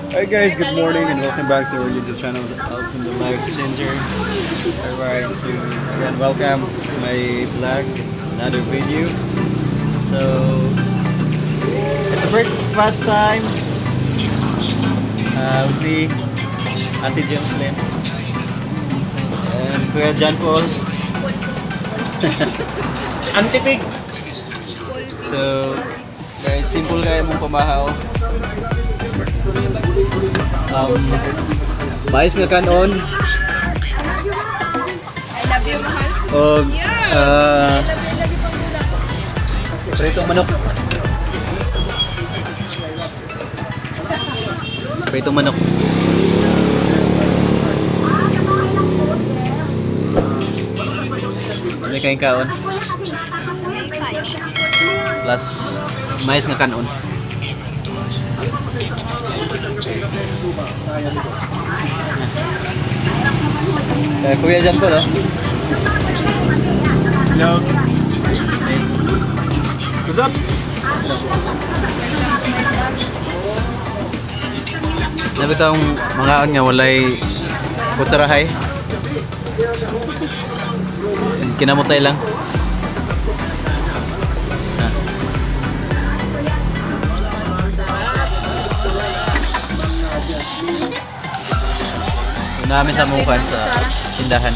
Hi guys, good morning and welcome back to our YouTube channel, Alton the Life Changers. Alright, so again, welcome to my vlog, another video. So, it's a breakfast time with me, Ate James Lynn, and Kuya John Paul. Antipig! So, guys, simple kaya mong pamahaw. Mais nga kanon, I love you, mahal. Og pritong manok. Pritong manok. Ano kayong kaon? May tayo. Plus, mais nga kanon. Eh, Kuya Jan po, no? Hello. What's up? Dapat ang mga nga walay kutsarahay. Kinamutay lang. Ah. Una kami sa Mungkan sa tindahan.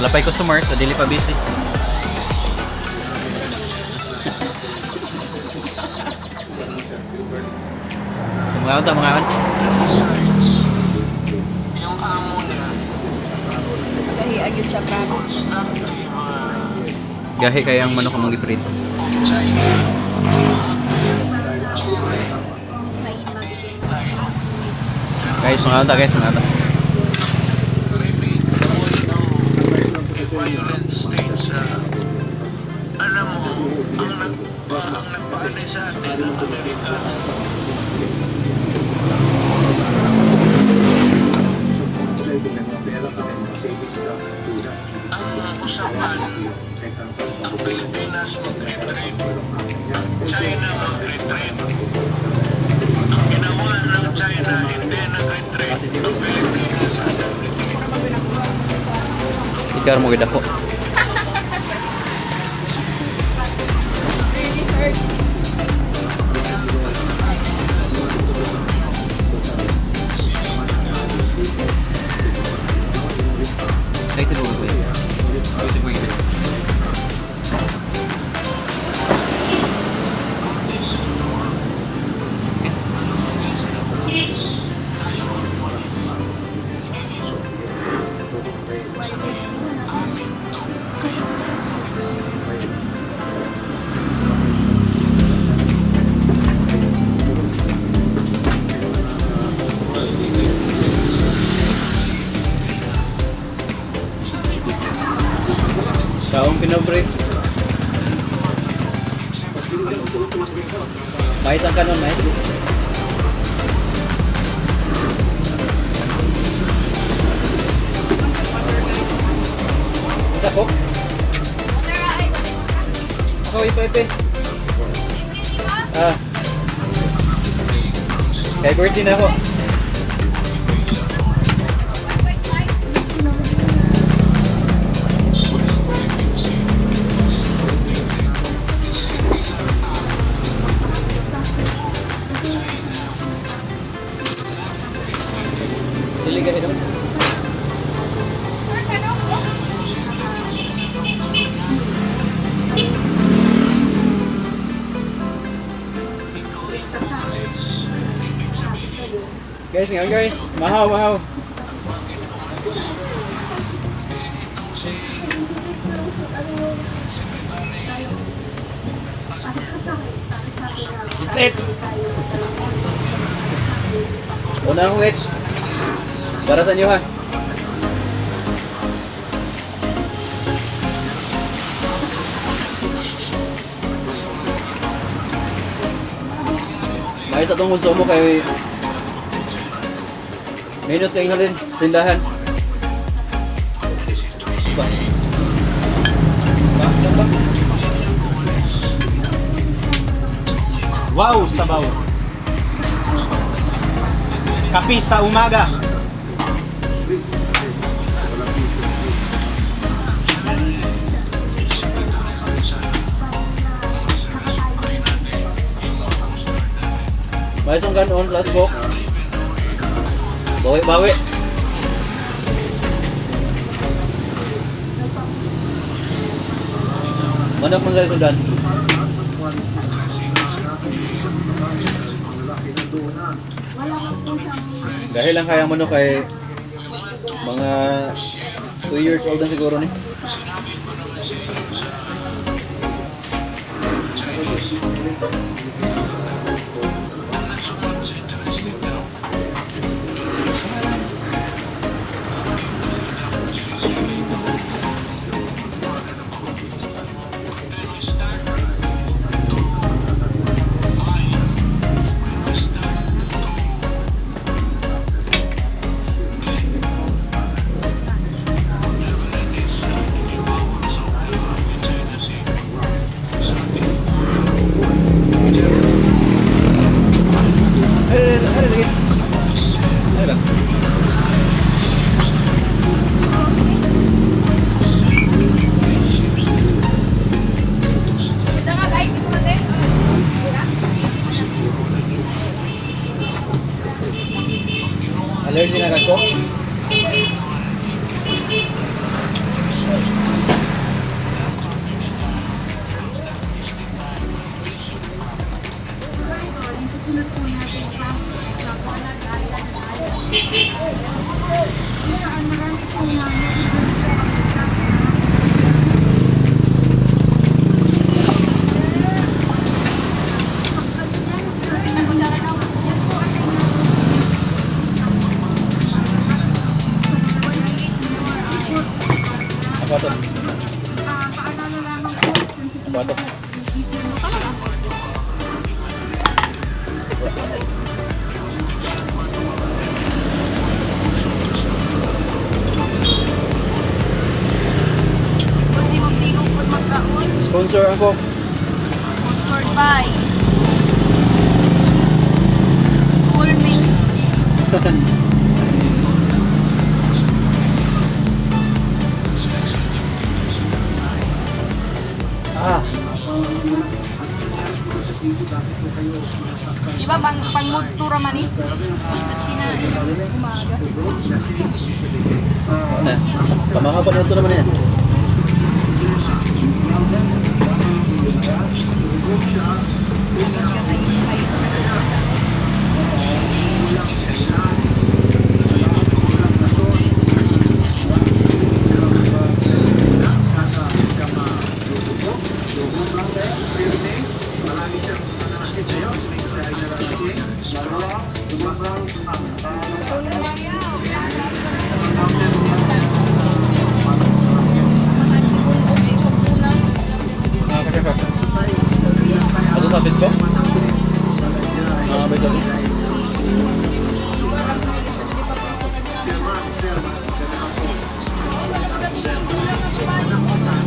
Wala pa'y customer, so dili pa busy. So, mga ta, mga Gahi agad siya, promise. Gahi kaya ang manok ang giprito. Guys, mga ta, guys, mga ta. Violent states, alam mo, ang nagpaanay sa atin ng Amerika, ang usapan, ang Pilipinas mag-retreat, China mag-retreat. Ang ginawa ng China, hindi nag-retreat. Ang Pilipinas ang nag-retreat. Ikaw mo gid ako. Really hurt. Ay, sa buko kuya. Ay, sa buko. Kaong pinobre. Mais ang kanon, mais. Isa po? Ako, ipa, ipa. Ah. Kay birthday na ako. Dili ka naman. Guys, nga guys. Mahaw, mahaw. It's it! Una akong it. Para sa inyo ha. Mais atong konsumo kay minus kay halin tindahan. Ba? Ba? Ba? Wow, sabaw! Kapi sa umaga. May isang ganon plus coke. Bawi, bawi. Manok man sa sundan. Dahil lang kaya manok ay mga 2 years old na siguro ni. Ay, ay, ay, lagi. Ay lang. Saka guys, ito natin. Allergy na ka coke? Ako to. Ako to. Tingog-tingog po magkaon. Sponsor ang coke. Sponsored by Coolmate. Ah, Di ba pang pang mood tour man eh? Ba't kinain? Umaga. na. Kamanga pa na ito naman yan. Agad ka kayo kayo. Ah, kasi pa. Ato sa Facebook? Ah, ba ito?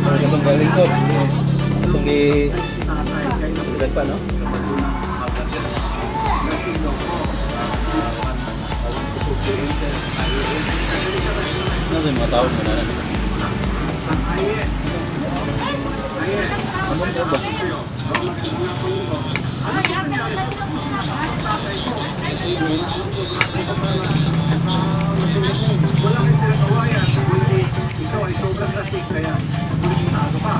Parang itong galing ko. Itong i... Bisan pa, no? Ano yung mga tawag mo na? Ano ba? Wala kang pinagawayan, kundi ikaw ay sobrang lasing, kaya limitado ka.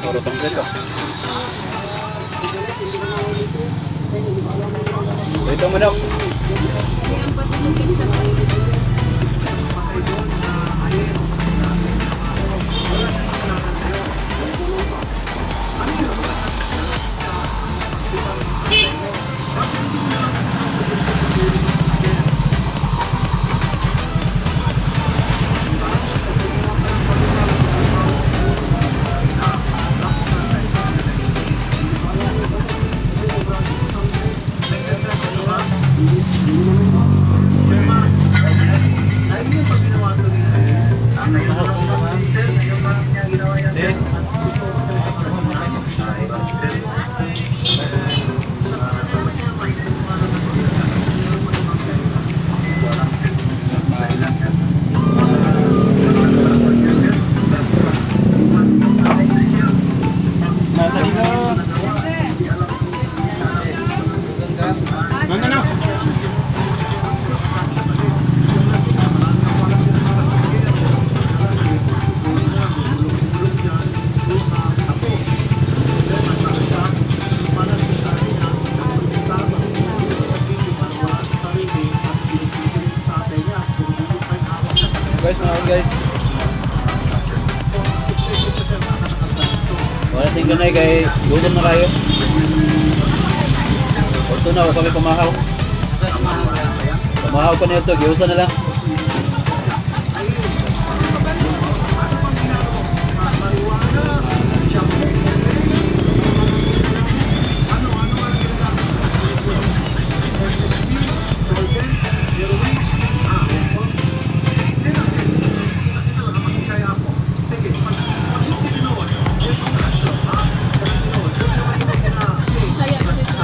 Puro pang dito. Ito manok. Ayan, pati sa kitchen. kaon, guys. Wala ting ganay kay gutom na kayo. Orto na wa kami pamahaw. Pamahaw pa nito, giusa na lang. Bisaya ba dito?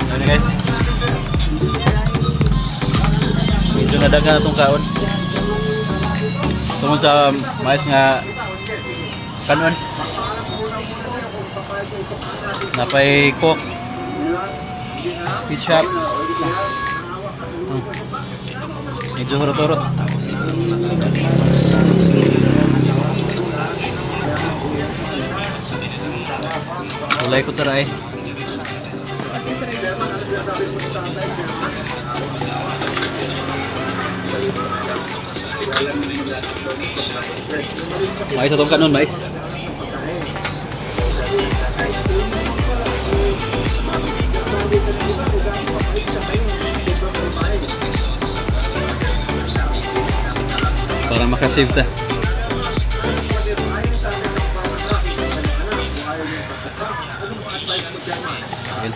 Ano, guys? Medyo nadaga na itong kaon. Tungod sa mais nga kanon. Napay coke. Ketchup. Medyo hurot-hurot. Kulay ko taray. Mais atong kanon, mais. Para makasave ta. Ayan.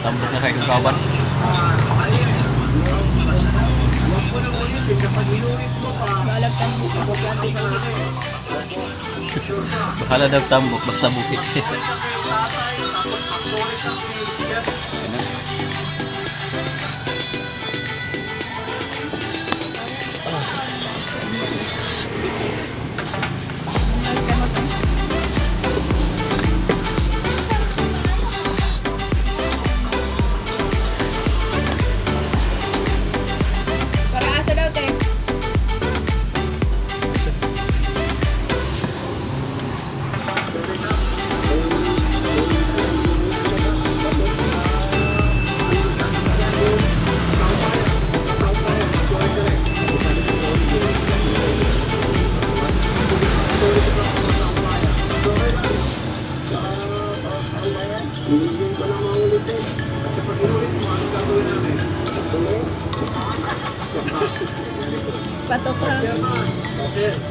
Tambok na kayo kawan. Balag tambok. Bahala daw tambok, basta bukit. Ayan na. Para asa daw, te? Patok ra.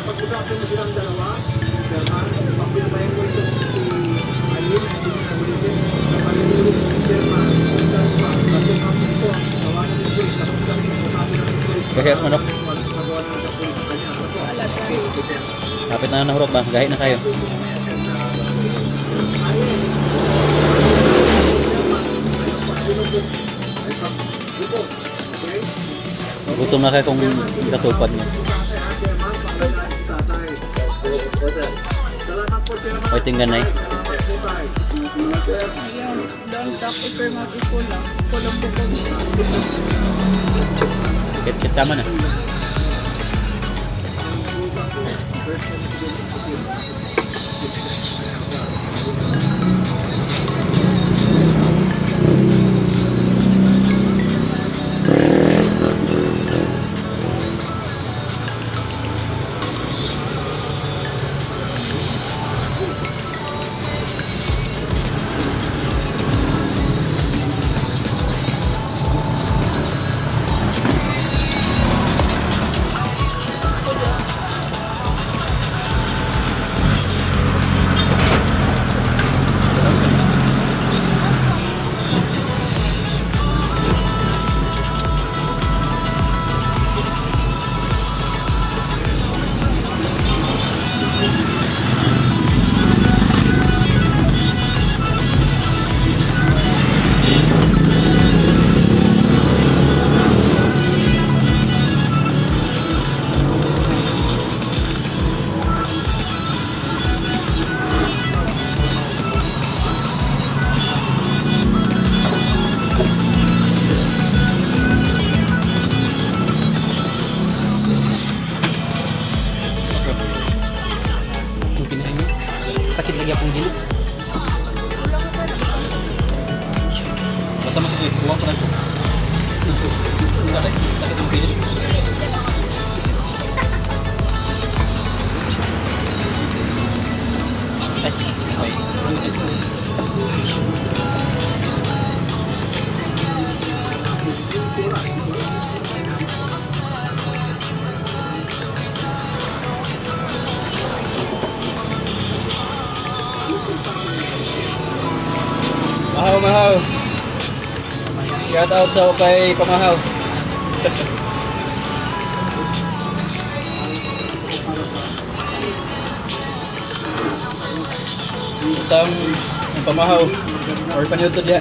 Pag-usapin mo silang dalawa, Chairman, pagbinabayan mo itong si Ayun, hindi niya ulitin. Kapag inulit si Chairman, pagkakapit ito, tawagan ng police, tapos kami, usapin ng police. Gahiyas manok. Walang magawa naman sa police sa kanya. Kapit na nahurot ba? Gahi na kayo. Gutom na kayo kung katupad niya. Ay, tingnan na eh. Ayun. Don't talk if your mouth is full. Ah. Full of bukog. Kit-kit tama na. Lagi akong dili. Basta mo sa tuwid, kuwang ko na ito. Sakit, sakit ang pilit. Ay, ay. Mahaw, mahaw. Shout out sa kay Pamahaw. Utang ang pamahaw or paniudto diya.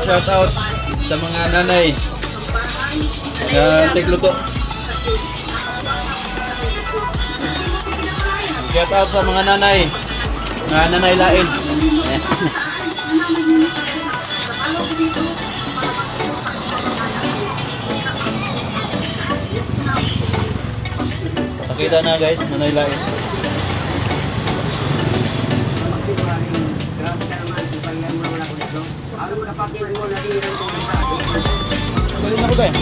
Shout out sa mga nanay na tigluto. Shout out sa mga nanay. Mga nanay lain. Pakita na guys, nanay lain. Balik na ko ba eh?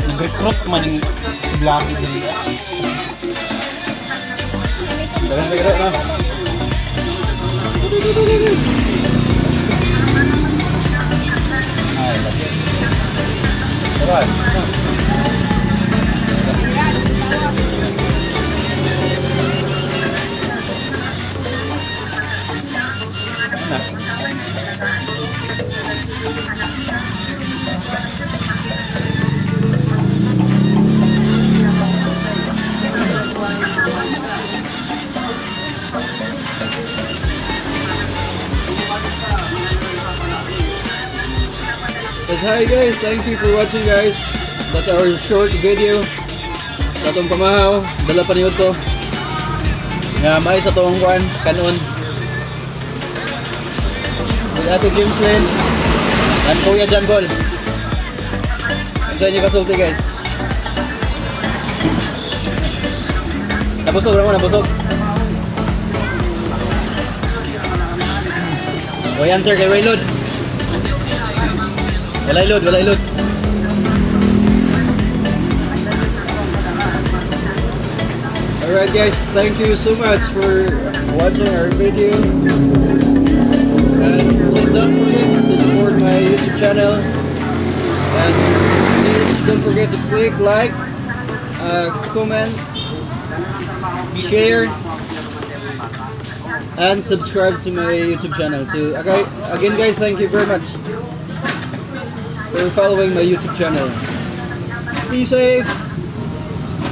Nag-recruit man yung si Blackie dili. Dagan pa na. Ay, lagi. Tara. Ano? Yes, hi guys, thank you for watching, guys. That's our short video. Sa atong pamahaw, dala pa niyo to. Nga may sa tuong kuan, kanon. With Ate James Lynn and Kuya John Paul. Ang sa inyo kasulti, guys. Nabusog ra mo, nabusog. O yan sir, kay Waylon. Walay load, walay load. Alright guys, thank you so much for watching our video. And please don't forget to support my YouTube channel. And please don't forget to click like, comment, share, and subscribe to my YouTube channel. So okay, again guys, thank you very much for following my YouTube channel. Stay safe.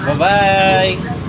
Bye-bye!